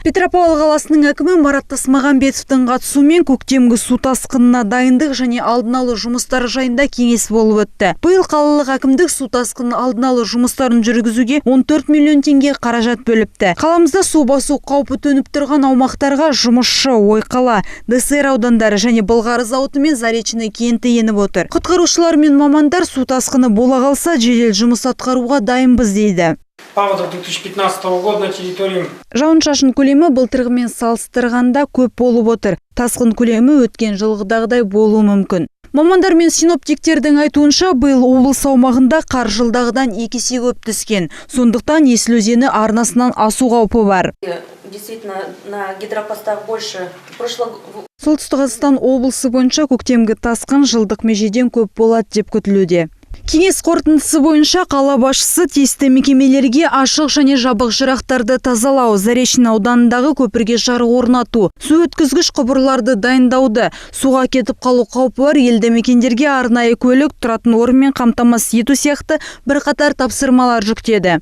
Петропавл қаласының әкімі Марат Тасмағамбетовтің қатысуымен көктемгі су тасқынына дайындық және алдын алу жұмыстары жайында кеңес болып өтті. Биыл қалалық әкімдік су тасқынын алдын алу жұмыстарын жүргізуге 14 миллион теңге қаражат бөліпті. Қаламызда су басу қаупі төніп тұрған аумақтарға Жұмысшы, Ойқала, ДСР аудандары және былғары зауыты мен Заречный кенті еніп отыр. Құтқарушылар мен мамандар су тасқыны бола қалса, жедел жұмыс атқаруға дайынбыз дейді. Паводок 2015 года на территории Жауын-шашын көлемі былтырғымен салыстырғанда көп болып отыр. Тасқын көлемі өткен жылғыдағыдай болуы мүмкін. Мамандар мен синоптиктердің айтуынша, биыл облыс аумағында қар жылдағыдан 2 есе көп түскен. Сондықтан Есіл өзені арнасынан асу қаупі бар. Действительно, на гидропостах больше прошлого Солтүстік Қазақстан облысы бойынша көктемгі тасқын жылдық межеден көп болады деп күтілуде. Кеңес қорытындысы бойынша қала басшысы тиісті мекемелерге ашық және жабық жырақтарды тазалау, Заречный ауданындағы көпірге жарық орнату, су өткізгіш құбырларды дайындауды, суға кетіп қалу қаупі бар елді мекендерге арнайы көлік, тұратын орынмен қамтамасыз ету сияқты бірқатар тапсырмалар жүктеді.